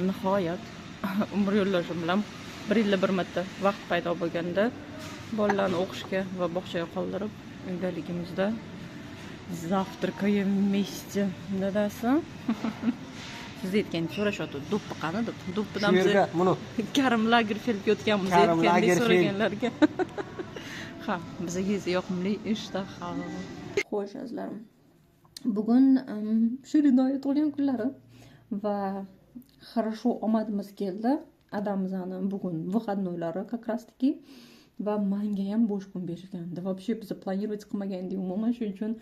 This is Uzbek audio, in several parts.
Nihoyat umr yo'ldoshim bilan bir yilda bir marta vaqt paydo bo'lganda, bolalarni o'qishga va bog'chaga qoldirib, uydaligimizda завтракаем вместе. Dadasi, siz aytgan, so'rashyapti, do'ppi qani deb. Do'ppidan Shu biz yerga buni Karim Lagerfeldga o'tganmiz Karim aytgandek Lagerfeld. So'raganlarga. Ha, bizga esa yoqimli ishtaha. Xo'sh, azizlarim, bugun Shirinoyi tug'ilgan kunlari va хорошо, omadimiz keldi, adamizani bugun выходной lari как раз таки va manga ham bo'sh kun berishgandi. Вообще biz планировать qilmagan edik umuman. Shuning uchun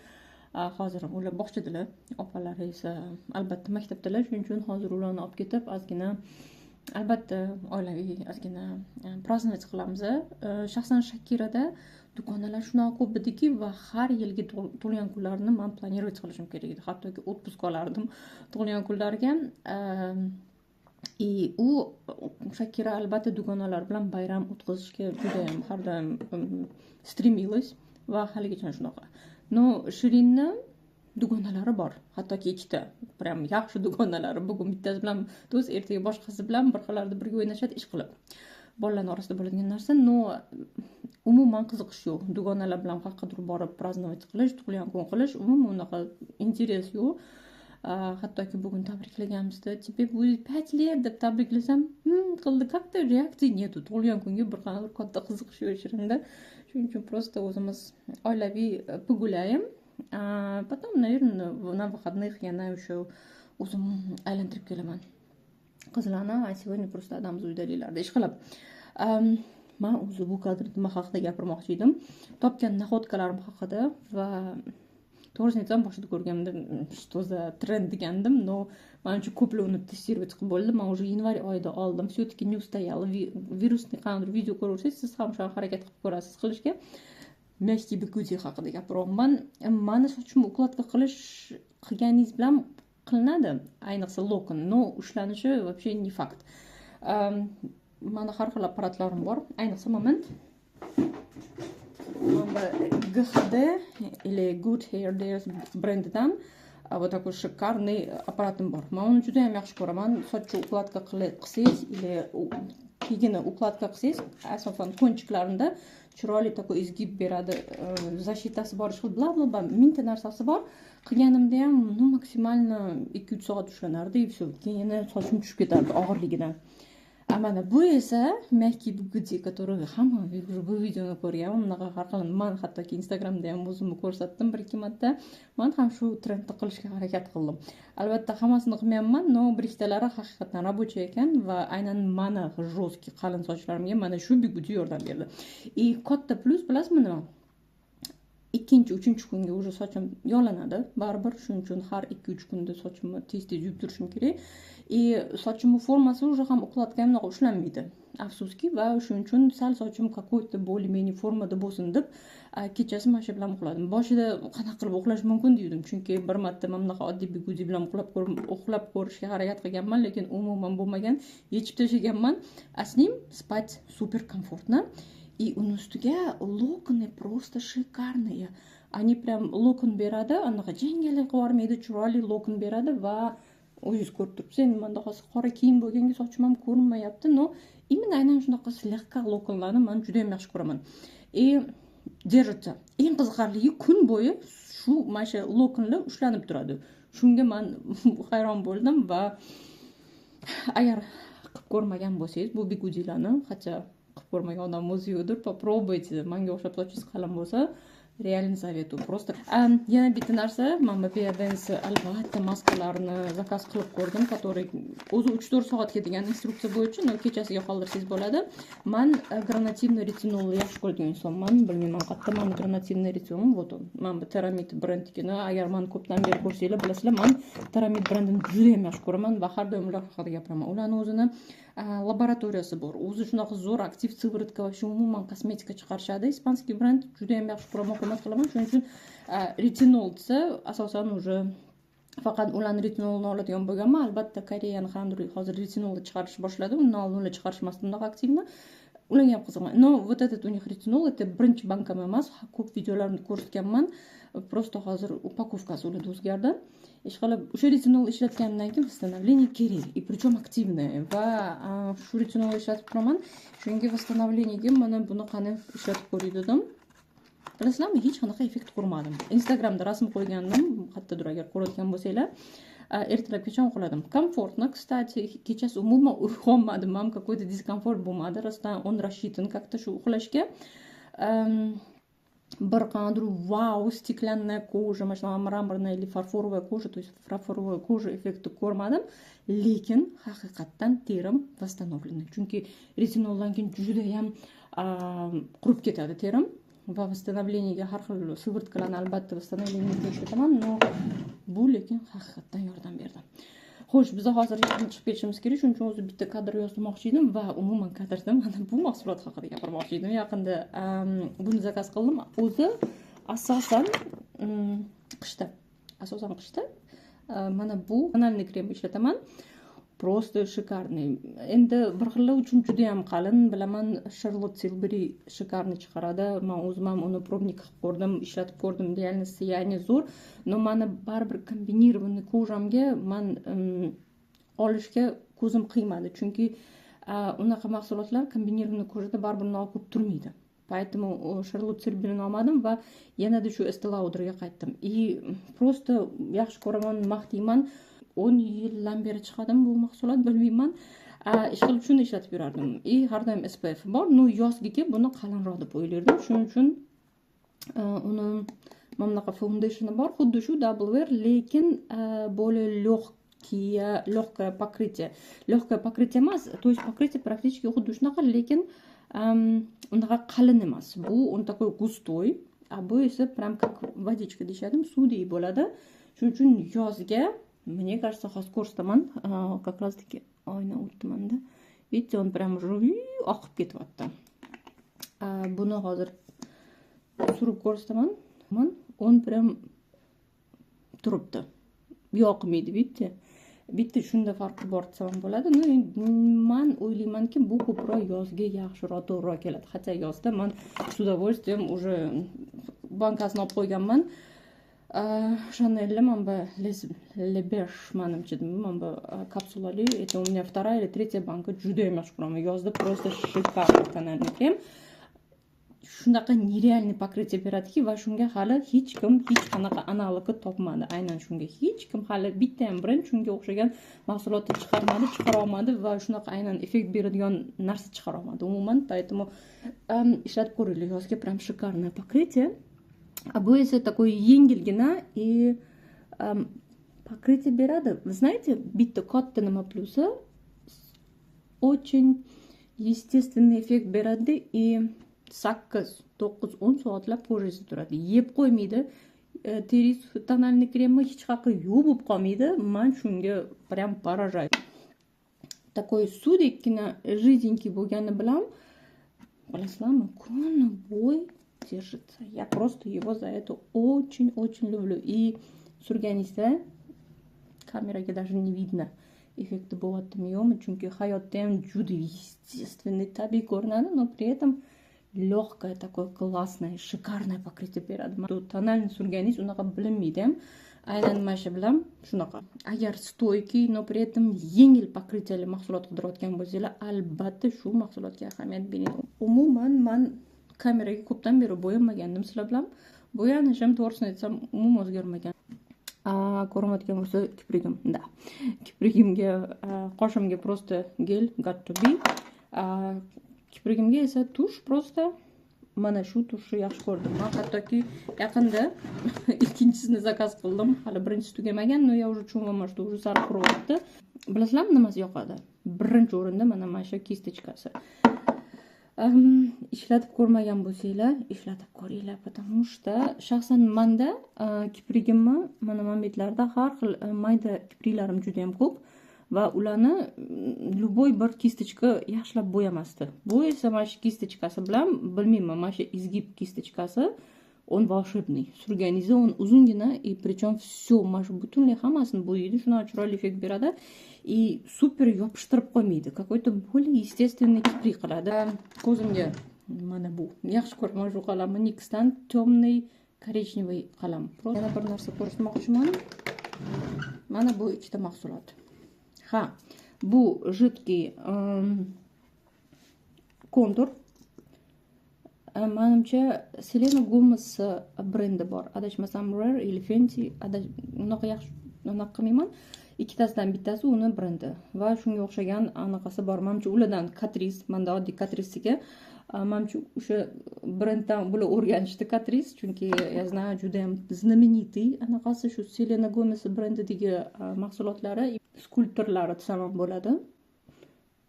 hozir ular bog'chadalar, opalari esa albatta maktabdalar. Shuning uchun hozir ularni olib ketib, ozgina albatta oilaviy ozgina праздновать qilamiz. Shaxsan Shakirada dugonalar shunaqa ko'p ediki va har yilgi tug'ilgan kunlarini man планировать qilishim kerak edi, hattoki отпуск olardim tug'ilgan kunlariga. И u Shakira albatta dugonalar bilan bayram o'tkazishga judayam har doim стремилась va haligacha shunaqa. Но Shirinni dugonalari bor, hattoki ikkita прям yaxshi dugonalari. Bugun bittasi bilan do'st, ertaga boshqasi bilan, bir xillarda birga o'ynashadi, ish qilib bolalarni orasida bo'ladigan narsa. Но umuman qiziqish yo'q dugonalar bilan qayoqqadir borib праздновать qilish, tug'ilgan kun qilish, umuman unaqa интерес yo'q. Hattoki bugun tabriklaganimizda, "Тебе будет 5 лет" deb tabriklasam, qildi, как то реакции нету. Tug'ilgan kunga bir qanaqa katta qiziqish yo'q Shirinda. Shuning uchun просто o'zimiz oilaviy погуляем. Потом, наверное, на выходных yana o'sha o'zim aylantirib kelaman qizlarni. А сегодня просто adamiz uydaliklarda, ishqilib. Man o'zi bu kadrda nima haqida gapirmoqchi edim? Topgan находка larim haqida. Va to'g'risini aytsam, boshida ko'rganimda "Что за тренд?" degandim, но manimcha, ko'plar uni тестировать qilib bo'ldi. Man уже yanvar oyida oldim, все таки не устояла. Virusni qanaqadir video ko'raversangiz, siz ham shunaqa harakat qilib ko'rasiz qilishga. Мягкий bigudi haqida gapiryapman. Mani sochimni укладка qilish qilganingiz bilan qilinadi, ayniqsa локон, но ushlanishi вообще не факт. Mani har xil apparatlarim bor, ayniqsa moment mana bu GHD или Good Hair Days brendidan вот такой шикарный apparatim bor. Man uni juda yam yaxshi ko'raman. Sochni укладка qilsangiz или tagini укладка qilsangiz, asosan кончик larini, chiroyli такой изгиб beradi. Защита si bor, ishqilib, bla bla bla, mingta narsasi bor. Qilganimda ham, ну, максимально 2-3 soat ushlanardi и все, keyin yana sochim tushib ketardi og'irligidan. А mana bu esa мягкий bigudi, который hamma уже bu videoni ko'rgan, unaqa har xil. Man hattoki Instagramda ham o'zimni ko'rsatdim bir ikki marta. Man ham shu trendni qilishga harakat qildim. Albatta, hammasini qilmayapman, но bir ikkitalari haqiqatdan рабочий ekan va aynan mani жесткий qalin sochlarimga mana shu bigudi yordam berdi. И katta plyus bilasizmi nima? Ikkinchi, uchinchi kunga уже sochim yog'lanadi baribir. Shuning uchun har 2-3 kunda sochimni tez tez yuvib turishim kerak. И sochimni formasi уже ham, укладка ham unaqa ushlanmaydi, afsuski. Va shuning uchun sal sochim какой то более менее formada bo'lsin deb, kechasi mana shu bilan uxladim. Boshida qanaqa qilib uxlash mumkin degandim, chunki bir marta mana bunaqa oddiy bigudi bilan uxlab ko'rishga harakat qilganman, lekin umuman bo'lmagan, yechib tashlaganman. А с ним спать супер комфортно. И uni ustiga локоны просто шикарные, они прям локон beradi, anaqa jangali qilib yubormaydi, chiroyli локон beradi. Va o'zingiz ko'rib turibsiz, endi manda hozir qora kiyim bo'lganga sochim ham ko'rinmayapti, но именно aynan shunaqa слегка локон larni man juda yam yaxshi ko'raman. И держится, eng qiziqarligi, kun bo'yi shu mana shu локон lar ushlanib turadi. Shunga man hayron bo'ldim. Va agar qilib ko'rmagan bo'lsangiz bu bigudilarni, хотя qilib ko'rmagan odam o'zi yo'qdir, попробуйте. Manga o'xshab sochingiz qalin bo'lsa, реально советую просто. Yana bitta narsa, mana bu Biodance albatta maskalarni заказ qilib ko'rdim, который o'zi 3-4 soatga degan instruksiya bo'yicha, но kechasiga qoldirsangiz bo'ladi. Man гранативный retinolni yaxshi ko'radigan insonman, bilmayman qayerda mani гранативный ретинол. Вот он, mana bu Teramid brendnikini. Agar mani ko'pdan beri ko'rsanglar, bilasizlar, man Teramid brendini judayam yaxshi ko'raman va har doim ular haqida gapiraman. Ularni o'zini laboratoriyasi bor, o'zi shunaqa zo'r aktiv сыворотка, вообще umuman kosmetika chiqarishadi. Испанский brend, judayam yaxshi ko'raman, hurmat qilaman. Shuning uchun retinol desa, asosan уже faqat ularni retinolini oladigan bo'lganman. Albatta, Koreyani hamdir hozir retinolni chiqarish boshladi, undan oldin ular chiqarishmasdi unaqa активно, ularga ham qiziqman. Но вот этот у них ретинол, это birinchi bankam emas, ko'p videolarimda ko'rsatganman. Просто hozir упаковка si ularda o'zgardi. Ishqilib, o'sha retinol ishlatganimdan keyin восстановление kerak, и причем активное, va shu retinol ishlatib turaman. Shunga восстановление ga mana buni qani ishlatib ko'ray dedim. Bilasizlarmi, hech qanaqa effekt ko'rmadim. Instagramda rasm qo'ygandim qayerdadir, agar ko'rayotgan bo'lsanglar. Ertalabgacha uxladim комфортно. Кстати, kechasi umuman uyg'onmadim ham, какой то дискомфорт bo'lmadi. Rostdan, он рассчитан как то shu uxlashga. Bir qanaqadir vau, стеклянная кожа, mana shunaqa мраморная или фарфоровая кожа, то есть фарфоровая кожа effekti ko'rmadim, lekin haqiqatdan terim восстановленный, chunki retinoldan keyin judayam qurib ketadi terim va восстановление ga har xil сыворотка larni albatta восстановление ga ishlataman, но bu lekin haqiqatdan yordam berdi. Xo'sh, biza hozir yaqin chiqib ketishimiz kerak, shuning uchun o'zi bitta kadr yozmoqchi edim va umuman kadrda mana bu mahsulot haqida gapirmoqchi edim. Yaqinda buni zakaz qildim. O'zi asosan qishda, asosan qishda mana bu тональный krem ishlataman. Просто шикарный. Endi bir xillar uchun judayam qalin, bilaman. Charlotte Tilbury шикарный chiqaradi. Man o'zim ham uni пробник qilib ko'rdim, ishlatib ko'rdim, реально сияние zo'r, но mani baribir комбинированный кожа mga man olishga ko'zim qiymadi, chunki unaqa mahsulotlar комбинированный кожа da baribir ko'p turmaydi. Поэтому Charlotte Tilburyni olmadim va yanada shu Estee Lauderga qaytdim. И просто yaxshi ko'raman, maqtayman. 10 yildan beri chiqadimi bu mahsulot, bilmayman. Ishqilib, shuni ishlatib yurardim и har doim SPF bor. Ну, yozgiga buni qalinroq deb o'ylardim, shuning uchun uni mana bunaqa foundationi bor, xuddi shu Double Wear, lekin более легкие, легкое покрытие, легкое покрытие emas, то есть покрытие практически xuddi shunaqa, lekin unaqa qalin emas bu, он такой густой, а bu esa прям как водичка deyishadimi, suvdek bo'ladi. Shuning uchun yozga, мне кажется, hozir ko'rsataman, как раз таки oyna o'tdi manda. Видите, он прям уже oqib ketyapti. Buni hozir surib ko'rsataman. Он прям turibdi, yoqmaydi. Видите, bitta shunda farqi bor desam ham bo'ladi. Ну, man o'ylaymanki, bu ko'proq yozga yaxshiroq, to'g'riroq keladi, хотя yozda man с удовольствием уже bankasini olib qo'yganman Chanelni, mana bu Les Beiges, manimcha, mana bu kapsulali. Это у меня вторая или третья банка. Judayam yaxshi ko'raman yozda, просто шикарный тональный крем. Shunaqa нереальный покрытие beradiki va shunga hali hech kim hech qanaqa analogi topmadi. Aynan shunga hech kim hali, bitta ham brend shunga o'xshagan mahsulotni chiqarmadi, chiqara olmadi va shunaqa aynan effekt beradigan narsa chiqara olmadi umuman. Поэтому ishlatib ko'ringlar, yozga прям шикарное покрытие. А bu esa такой yengilgina и покрытие beradi. Вы знаете, bitta katta nima plyusi, очень естественный эффект beradi и 8, 9, 10 soatlab кожа ngizda turadi, yeb qo'ymaydi teringiz. Тональный kremi hech qayerga yo'q bo'lib qolmaydi. Man shunga прям поражаюсь. Такой suvdekkina, жиденький bo'lgani bilan, bilasizlarmi, kuni bo'yi держится. Я просто его за это очень-очень люблю. И surganingizda kameraga даже не видно, effekti bo'lyaptimi, yo'qmi, chunki hayotda ham juda естественный, tabiiy ko'rinadi, но при этом легкое такое, классное, шикарное покрытие beradi. Тональный surganingiz unaqa bilinmaydi ham. Aynan mana shu bilan shunaqa. Agar стойкий, но при этом yengil покрытие li mahsulot qidirayotgan bo'lsanglar, albatta shu mahsulotga ahamiyat bering. Umuman, man kameraga ko'pdan beri bo'yanmagandim sizlar bilan. Bo'yanishim, to'g'risini aytsam, umuman o'zgarmagan. Ko'rinmayotgan bo'lsa kiprigim, да, kiprigimga, qoshimga просто гель Got to Be, kiprigimga esa тушь. Просто mana shu тушь ni yaxshi ko'rdim. Man hattoki yaqinda ikkinchisini zakaz qildim. Hali birinchisi tugamagan, но я уже tushunyapman, что уже sal quryapti. Bilasizlarmi, nimasi yoqadi? Birinchi o'rinda mana shu кисточка si. Ishlatib ko'rmagan bo'lsanglar, ishlatib ko'ringlar, потому что shaxsan manda kiprigimni mana betlarida har xil mayda kipriklarim juda yam ko'p va ularni любой bir кисточка yaxshilab bo'yamasdi. Bu esa mana shu кисточка si bilan, bilmayman, mana shu изгиб кисточка si, он волшебный. Surganingizda он uzungina и причем все, mana shu butunlay hammasini bo'yaydi, shunaqa chiroyli effekt beradi и супер yopishtirib qo'ymaydi, какой то более естественный kiprik qiladi. Ko'zimga mana bu yaxshi ko'raman, shu qalamni, NYXdan темный. Коричневый qalam. Yana bir narsa ko'rsatmoqchiman. Mana bu ikkita mahsulot. Ha, bu жидкий контур. Manimcha, Selena Gomez brendi bor, adashmasam, Rare или Fenty, unaqa yaxshi unaqa qilmayman, ikkitasidan bittasi uni brendi va shunga o'xshagan anaqasi bor, manimcha, ulardan. Catrice, manda oddiy Catriceniki, manimcha, o'sha brenddan bular o'rganishdi Catrice, chunki, я знаю, judayam знаменитый anaqasi shu Selena Gomez brendidagi mahsulotlari, skulptorlari desam ham bo'ladi.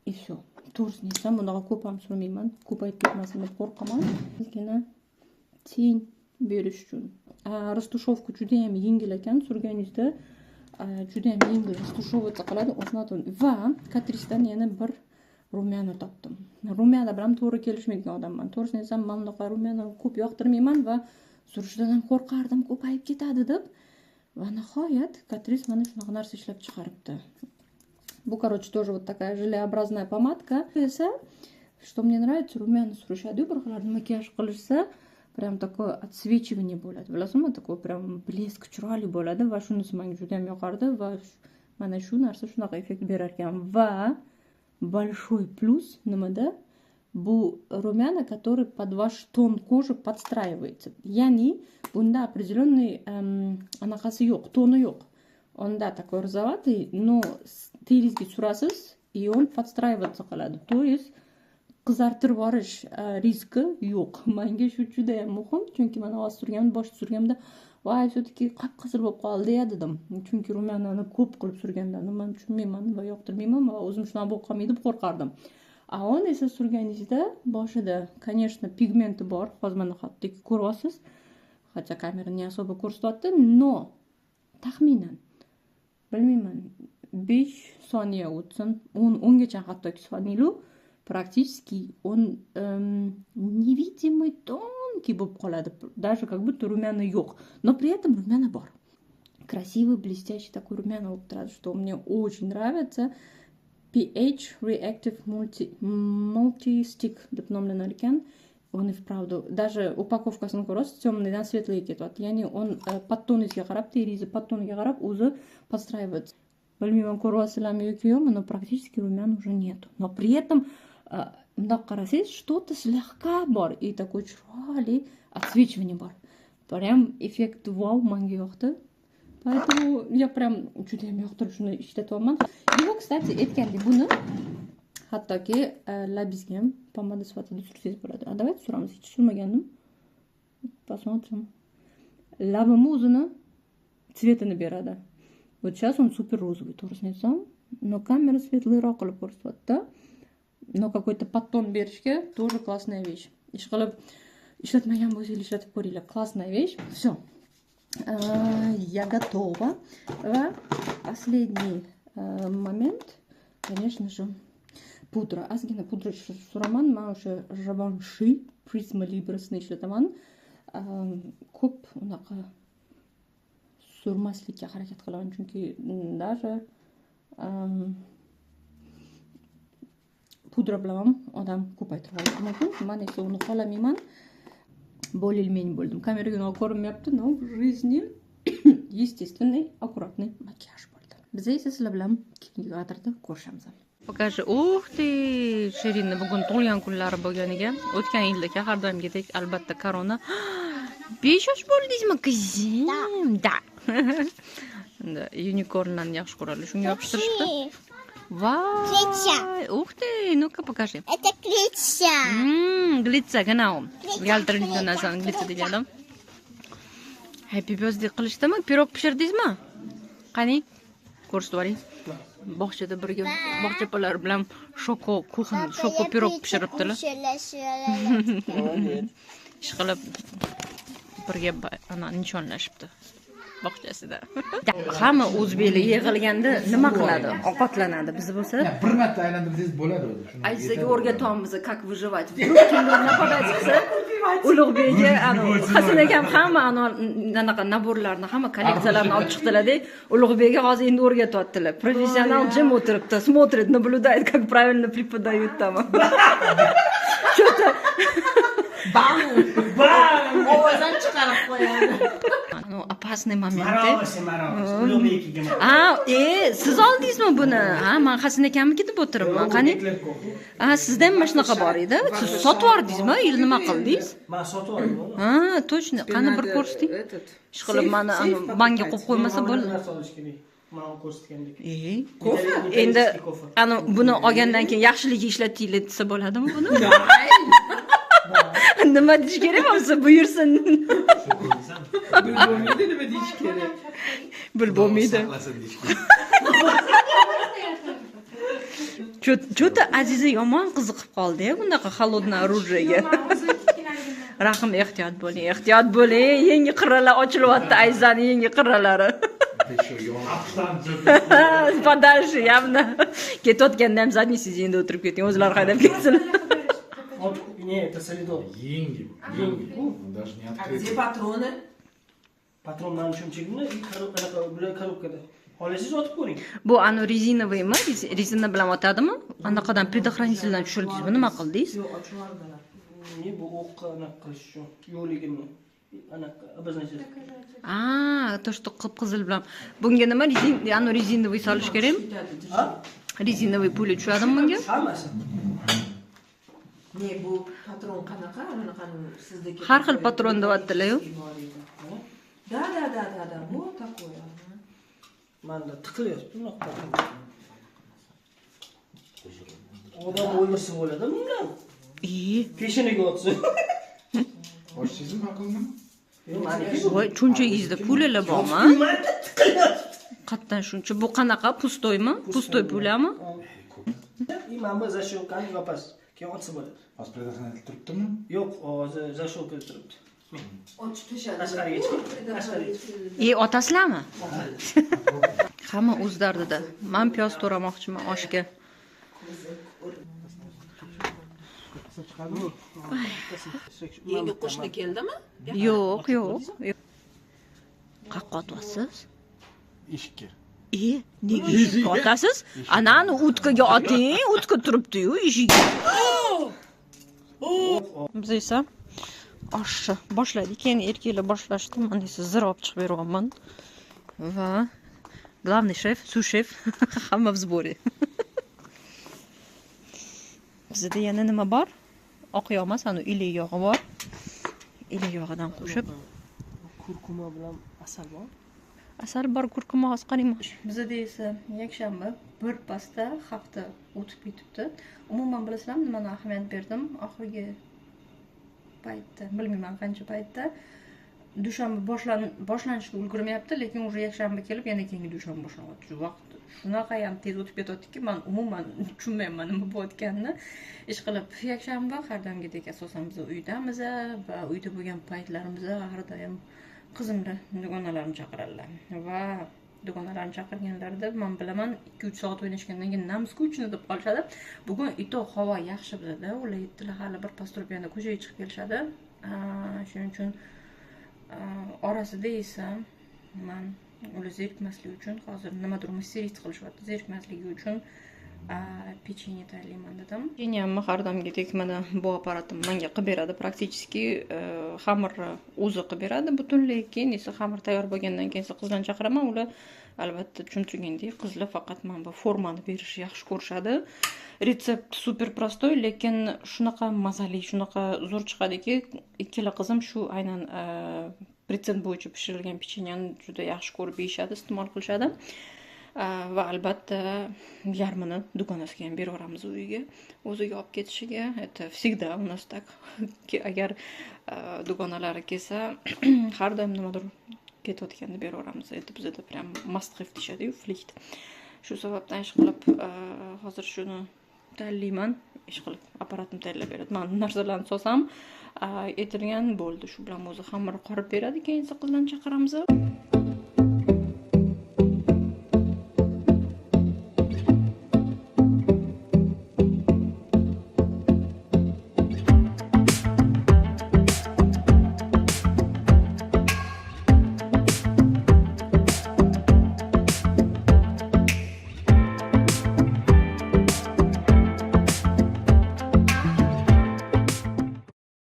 И все. To'g'risini aytsam, bunaqa ko'p ham surmayman, ko'payib ketmasin deb qo'rqaman. Ozgina тень berish uchun. Растушевка judayam yengil ekan, surganingizda judayam yengil растушевываться qiladi. Va Catricedan yana bir румяна topdim. Румяна bilan to'g'ri kelishmaydigan odamman, to'g'risini aytsam. Man bunaqa румяна ko'p yoqtirmayman va surishdan ham qo'rqardim, ko'payib ketadi deb. Va nihoyat Catrice mana shunaqa narsa ishlab chiqaribdi. Bu, короче, тоже вот такая желеобразная помадка. Esa, что мне нравится, румяна surishadiyu, bir xil makiyaj qilishsa, прям такое отсвечивание bo'ladi, bilasizmi, такой прям блеск chiroyli bo'ladi. Va shunisi menga juda yam yoqardi va mana shu narsa shunaqa effekt berar ekan. Va большой плюс nimada? Bu румяна, который под ваш тон кожи подстраивается, ya'ni bunda определенный anaqasi yo'q, toni yo'q. Он, да, такой розоватый, но teringizga surasiz и он подстраиваться qiladi, то есть qizartirib yuborish riski yo'q. Manga shu judayam muhim, chunki mana hozir surganimda, boshida surganimda, voy, все таки qip qizil bo'lib qoldi ya dedim, chunki румяна ni ko'p qilib surganda man tushunmayman va yoqtirmayman va o'zim shunaqa bo'lib qolmaydi deb qo'rqardim. A он esa surganingizda boshida, конечно, pigmenti bor, hozir mana hattoki ko'ryapsiz, хотя kamera не особо ko'rsatyapti, но taxminan, bilmayman, 5 soniya o'tsin, 10, 10gacha hattoki soniyalu, практически он невидимый, тонкий bo'lib qoladi, даже как будто румяна yo'q, но при этом румяна bor. Красивый, блестящий такой румяна bo'lib turadi, что мне очень нравится. pH Reactive Multi Stick deb nomlanar ekan. Он и вправду, даже упаковка sini ko'rasiz, темный dan светлый ga ketyapti, ya'ni он подтон ingizga qarab, teringizni подтон iga qarab o'zi подстраивается. Bilmayman, ko'ryapsizlarmi yoki yo'qmi, но практически румян уже нету, но при этом bundoq qarasangiz, что-то слегка bor и такой chiroyli отсвечивание bor. Прям эффект вау, manga yoqdi, поэтому я прям judayam yoqtirib shuni ishlatyapman. Его, кстати, aytgandek, buni hattoki labingizga ham pomada sifatida sursangiz bo'ladi. А давайте suramiz, hech surmagandim, посмотрим. Labimni o'zini цвет ini beradi. Вот сейчас он супер розовый, to'g'risini aytsam, но kamera светлый roq qilib ko'rsatyapti, но какой-то подтон berishga тоже классная вещь. Ishqilib, ishlatmagan bo'lsangiz, ishlatib ko'ringlar, классная вещь. Все, я готова. Va последний момент, конечно же, pudra. Ozgina pudra suraman. Man o'sha Givenchy Prisma Librasini ishlataman. Ko'p unaqa surmaslikka harakat qilaman, chunki даже pudra bilan ham odam ko'paytirib olishi mumkin, man esa uni xohlamayman. Более-менее bo'ldim. Kameraga unaqa ko'rinmayapti, но в жизни естественный, аккуратный макияж bo'ldi. Biz esa sizlar bilan keyingi kadrda ko'rishamiz. Покажи. Ух ты! Shirinni bugun tug'ilgan kunlari bo'lganiga, o'tgan yildagi, har doimgidek, albatta, корона. 5 yosh bo'ldingizmi, qizim? Да. Endi unicornlarni yaxshi ko'radi. Shunga yopishtirishibdi. Voy! Glitzer. Ух ты! Ну-ка, покажи. Это glitzer. Glitzer, genau. Glitzer, Yaltiraydigan glitzer, narsani glitzer glitzer. Deganim. Happy birthday qilishdimi? Pirog pishirdingizmi? Qani? Ko'rsatib yuboring. Bog'chada birga bog'cha opalari bilan shoko кухня, shoko pirog pishiribdilar. Ishqilib, birga ana nishonlashibdi bog'chasida. Hamma o'zbeklar yig'ilganda nima qiladi? Ovqatlanadi. Biz bo'lsa Bir marta aylantirsangiz bo'ladi o'zi. Shuni Azizaga yetadi. o'rgatyapmiz, как выживать. Вдруг kimdir нападать qilsa, Ulug'bekga anavi Hasan akam hamma anaqa набор larni, hamma kolleksiyalarni olib chiqdilar-da. Ulug'bekga hozir endi o'rgatyaptilar. Professional jim o'tiribdi, смотрит, наблюдает, как правильно преподают там. Что-то Bam! Ovozdan chiqarib qo'yadi. Ну, опасный момент. Marosi, marosi. Ulug'bek aka. A, siz oldingizmi buni? Ha, man Hasan akamniki deb o'tiribman. Qani? A, sizda ham mana shunaqa bor edi. Siz sotib yubordingizmi? Или nima qildingiz? Man sotib oldim. Ha, точно. Qani, bir ko'rsating. Этот. Ishqilib mani manga qo'yib qo'ymasa bo'ldi. Narsa olish kerak. Man ko'rsatgandek. Kofe? Endi ani buni olgandan keyin yaxshiligiga ishlatinglar desa bo'ladimi buni? Nima deyish kerak bo'lsa, buyursin. Bilib bo'lmaydi nima deyish kerak. Bilib bo'lmaydi. Saqlasin deyish kerak. Что-то Aziza yomon qiziqib qoldi bunaqa холодное оружие ga. Rahim, ehtiyot bo'ling, ehtiyot bo'ling. Yangi qirralar ochilyapti, Azizani yangi qirralari. Еще yon. Подальше явно. Ketayotganda ham задний сиденье da o'tirib keting, o'zlari haydab ketsin. Вот, не, это солидол. Yengi. Yengi. Он даже не А открытый. где патроны? Patron mani cho'nchagimda и anaqa bular коробка da. Xohlasangiz otib ko'ring. Bu anu резиновый mi? Rezina bilan otadimi? Anaqadan, предохранитель dan tushirdingizmi? Nima qildingiz? Yo'q, ochib yubordilar. Ne, bu o'qqa anaqa qilish uchun yo'qligini anaqa обозначать. А, то, что qip-qizil bilan. Bunga nima, rezin, anu резиновый solish kerakmi? Ketadi. Ha? Резиновый пуля tushadimi bunga? Hammasi. Ne, bu patron qanaqa? Anaqani sizdagi. Har xil patron deyaptilar-yu. Да, да, да, да, да, вот такой. Ага. Manda tiqilyapti bunaqa patron. Odam o'ldirsa bo'ladi bundan. Peshonaga otsa. Ochdingizmi ma'qulmi? Yo'q, maniki bu. Voy, cho'ntagingizda пуля lar bormi? Manda tiqilyapti. Qayerdan shuncha? Bu qanaqa? Пустой mi? Пустой пуля mi? И mana bu защёлка ni yopasiz. Keyin otsa bo'ladi. Hozir предохранитель turibdimi? Yo'q, hozir защёлка turibdi. Ochib tashladi. Tashqariga chiqing. Tashqariga chiqing. Otasizlarmi? Hamma o'z dardida. Man piyoz to'ramoqchiman oshga. Chiqadimi? Yangi qo'shni keldimi? Yo'q, yo'q. Qayoqqa otyapsiz? Eshikka. Nega eshikka otasiz? Anani утка ga oting, утка turibdi-yu eshikka. Biz esa oshni boshladik. Keyin erkaklar boshlashdi. Man esa zir olib chiqib beryapman. Va главный шеф, су-шеф hamma в сборе. Bizda yana nima bor? Oq yog' emas, anu ilik yog'i bor. Ilik yog'idan qo'shib Kurkuma bilan asal bor. Asal bor, kurkuma hozir qarayman. Bizada esa yakshanba, bir pasda hafta o'tib ketibdi. Umuman, bilasizlarmi, nimani ahamiyat berdim oxirgi paytda, bilmayman qancha paytda, dushanba boshlanishga ulgurmayapti, lekin уже yakshanba kelib, yana keyingi dushanba boshlanyapti. Shu vaqt shunaqa ham tez o'tib ketyaptiki, man umuman tushunmayapman nima bo'layotganini. Ishqilib, yakshanba har doimgidek asosan biz uydamiz va uyda bo'lgan paytlarimizda har doim qizimni dugonalarim chaqiradilar va dugonalarim chaqirganlarida man bilaman, 2-3 soat o'ynashgandan keyin нам скучно deb qolishadi. Bugun и то havo yaxshi bizada, ular yettilar hali, bir pas turib yana ko'chaga chiqib kelishadi. Shuning uchun orasida esa man ular zerikmasligi uchun, hozir nimadir мастерить qilishyapti, zerikmasligi uchun pechenye tayyorlayman dedim. Pechenyamni har doimgidek mana bu apparatim menga qilib beradi, практически xamirni o'zi qilib beradi butunlay. Keyin esa xamir tayyor bo'lgandan keyin esa qizlarni chaqiraman. Ular albatta, tushuntirgandek, qizlar faqat mana bu formani berishni yaxshi ko'rishadi. Retsept супер простой, lekin shunaqa mazali, shunaqa zo'r chiqadiki, ikkala qizim shu aynan retsept bo'yicha pishirilgan pechenyani juda yaxshi ko'rib yeyishadi, iste'mol qilishadi. Va albatta yarmini dugonasiga ham beraveramiz uyiga, o'ziga olib ketishiga. Это всегда у нас так, agar dugonalari kelsa, har doim nimadir ketayotganda beraveramiz. Это bizada прям must have deyishadiyu, Pflicht. Shu sababdan, ishqilib, hozir shuni tayyorlayman. Ishqilib, apparatim tayyorlab beradi. Man narsalarni solsam aytilgan bo'ldi, shu bilan o'zi xamir qorib beradi. Keyin esa qizlarni chaqiramiz.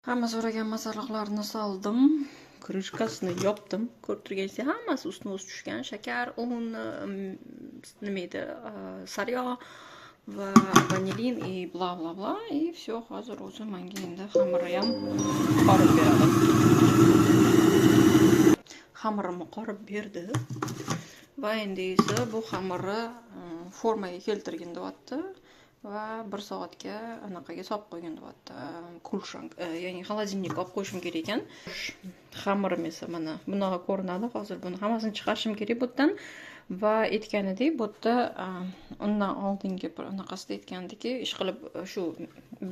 Hamma so'ragan masalliqlarni soldim. Крышкасini yopdim. Ko'rib turganingizdek hammasi ustma-ust tushgan. Shakar, un, nima edi, sariyog' va vanilin и bla bla bla. И все, hozir o'zi menga endi xamirni ham qorib beradi. Xamirimni qorib berdi. Va endi esa bu xamirni formaga keltirgin deyapti va 1 soatga anaqaga solib qo'ygin deyapti. Kulshank, ya'ni холодильникka olib qo'yishim kerak ekan. Xamirim esa mana bunaqa ko'rinadi. Hozir buni hammasini chiqarishim kerak bu yerdan. Va aytganidek, bu yerda undan oldingi bir anaqasida aytgandiki, ish qilib shu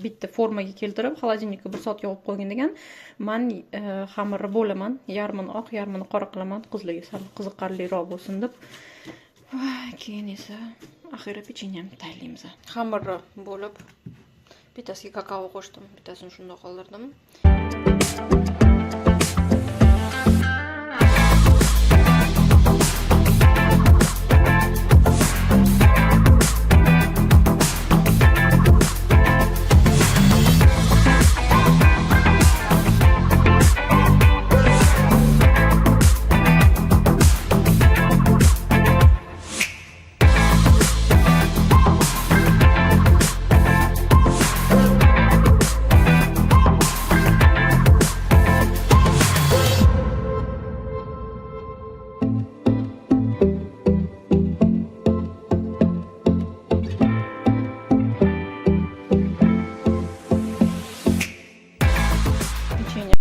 bitta formaga keltirib, холодильникka 1 soatga olib qo'ygin degan. Men xamirni bo'laman, yarmini oq, yarmini qora qilaman, qizlarga sal qiziqarliroq bo'lsin deb. Va keyin esa oxiri pechenyani tayyorlaymiz. Xamirni bo'lib, bittasiga kakao qo'shdim, bittasini shundoq qoldirdim.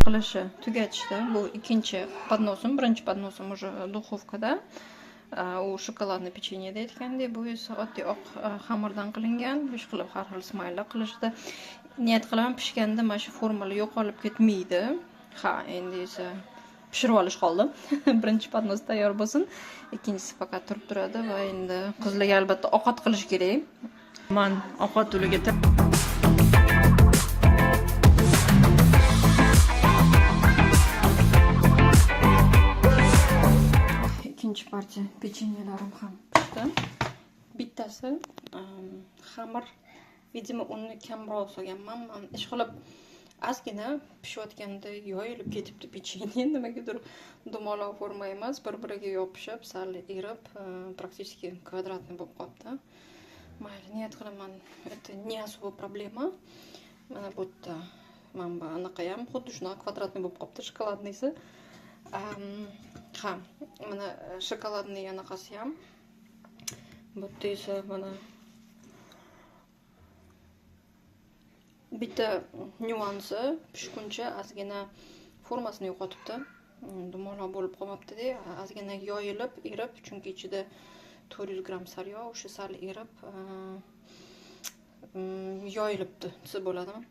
Qilishi tugatishdi. Bu ikkinchi podnosim, birinchi podnosim уже duxovkada. U shokoladli pechenye aytgandek, bu esa oddiy oq xamirdan qilingan. Ish qilib har xil smaylar qilishdi. Niyat qilaman, pishganda mana shu formalar yo'qolib ketmaydi. Ha, endi esa pishirib olish qoldi. Birinchi podnos tayyor bo'lsin, ikkinchisi faqat turib turadi va endi qizlarga albatta ovqat qilish kerak. Man ovqat uliga ikkinchi partiya pechenyelarim ham pishdi. Bittasi xamir, видимо, unni kamroq solganman. Man ish qilib ozgina pishayotganda yoyilib ketibdi pechenye. Nimagadir dumaloq forma emas, bir-biriga yopishib, sal erib, практически kvadratniy bo'lib qolibdi. Mayli, niyat qilaman, это не особо проблема. Mana bu yerda mana bu anaqa ham xuddi shunaqa kvadratniy bo'lib qolibdi, shokoladniysi. Ha, mana shokoladniy anaqasi ham. Bu yerda esa mana bitta nyuansi, pishguncha ozgina formasini yo'qotibdi. Dumaloq bo'lib qolmabdi-da, ozgina yoyilib, erib, chunki ichida 400 gramm sariyog', o'sha sal erib, yoyilibdi desa bo'ladimi?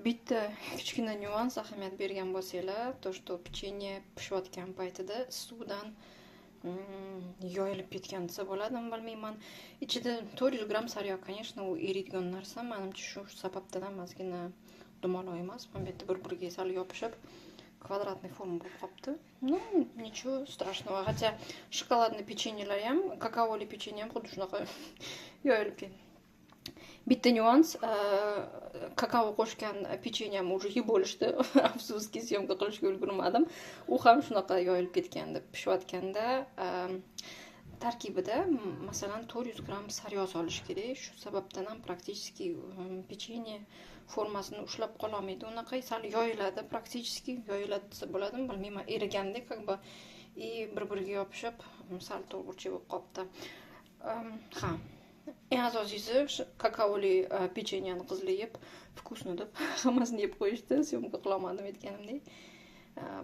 Bitta kichkina nyuans ahamiyat bergan bo'lsanglar, то что pechenye pishayotgan paytida suvdan yoyilib ketgan desa bo'ladimi, bilmayman. Ichida 400 gramm sariyog', конечно, u eriydigan narsa. Menimcha shu sababdan ham ozgina dumaloq emas. Mana bu yerda bir-biriga sal yopishib, kvadratniy forma bo'lib qolibdi. Ну, ничего страшного. Хотя shokoladli pechenyelar ham, kakaoli pechenye ham xuddi shunaqa yoyilib ketdi. Bitta nyuans, kakao qo'shgan pechenyam уже yeb bo'lishdi. Afsuski, syomka qilishga ulgurmadim. U ham shunaqa yoyilib ketgandi. Pishayotganda tarkibida masalan 400 gramm sariyog' solish kerak. Shu sababdan ham практически pechenye formasini ushlab qololmaydi. Unaqa sal yoyiladi, практически yoyiladi desa bo'ladimi, bilmayman. Eriganda как бы и bir-biriga yopishib, sal to'g'richa bo'lib qolibdi. Ha, eng asosiysi kakaoli pechenyani qizlar yeb, вкусно deb hammasini yeb qo'yishdi. Syomka qilolmadim aytganimdek.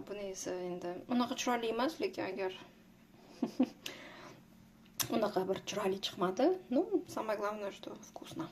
Buni esa endi unaqa chiroyli emas, lekin agar unaqa bir chiroyli chiqmadi. Ну, самое главное, что вкусно.